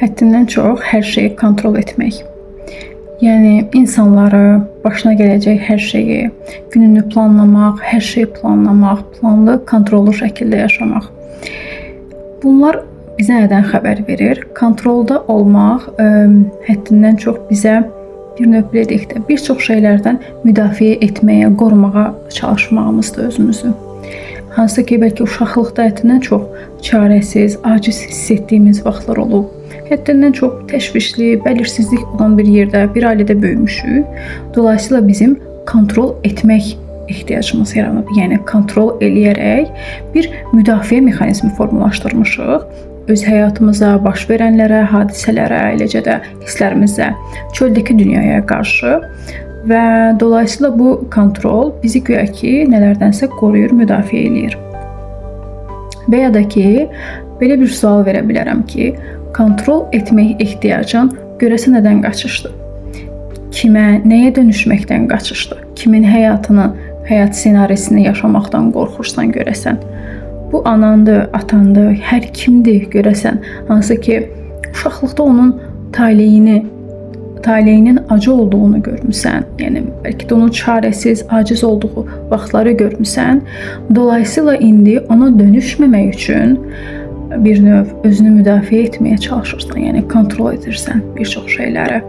Həddindən çox hər şeyi kontrol etmək. Yəni insanları, başına gələcək hər şeyi, gününü planlamaq, hər şeyi planlamaq, planlı, kontrollu şəkildə yaşamaq. Bunlar bizə nədən xəbər verir? Kontrolda olmaq həddindən çox bizə bir növ belə deyək də, bir çox şeylərdən müdafiə etməyə, qorumağa çalışmağımızdır özümüzü. Hansı ki, bəlkə uşaqlıqda həddindən çox çarəsiz, aciz hiss etdiyimiz vaxtlar olub. Həddindən çox təşvişli, bəlirsizlik olan bir yerdə, bir ailədə böyümüşük. Dolayısıyla bizim kontrol etmək ehtiyacımız yaranıb. Yəni kontrol eləyərək bir müdafiə mexanizmi formalaşdırmışıq öz həyatımıza, baş verənlərə, hadisələrə, eləcə də hisslərimizə, çöldəki dünyaya qarşı və dolayısıyla bu kontrol bizi güya ki, nələrdənsə qoruyur, müdafiə eləyir. Və ya da ki, belə bir sual verə bilərəm ki, kontrol etmək ehtiyacın görəsən nədən qaçışdır? Kimə, nəyə dönüşməkdən qaçışdır? Kimin həyatını, həyat ssenarisini yaşamaqdan qorxursan görəsən? Bu anandır, atandır, hər kimdir görəsən, hansı ki, uşaqlıqda onun taleyinin acı olduğunu görmüsən. Yəni bəlkə də onun çarəsiz, aciz olduğu vaxtları görmüsən. Dolayısıyla indi ona dönüşməmək üçün bir növ özünü müdafiə etməyə çalışırsan, yəni kontrol edirsən bir çox şeyləri.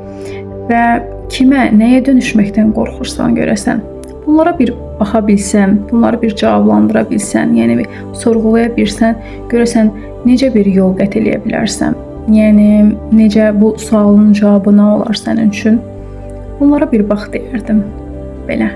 Və kimə, nəyə dönüşməkdən qorxursan görəsən? Bunlara bir baxa bilsən, bunları bir cavablandıra bilsən, yəni bir sorğulaya bilsən, görəsən necə bir yol qət eləyə bilərsən? Yəni necə bu sualın cavabı nə olar sənin üçün? Bunlara bir bax deyərdim. Belə.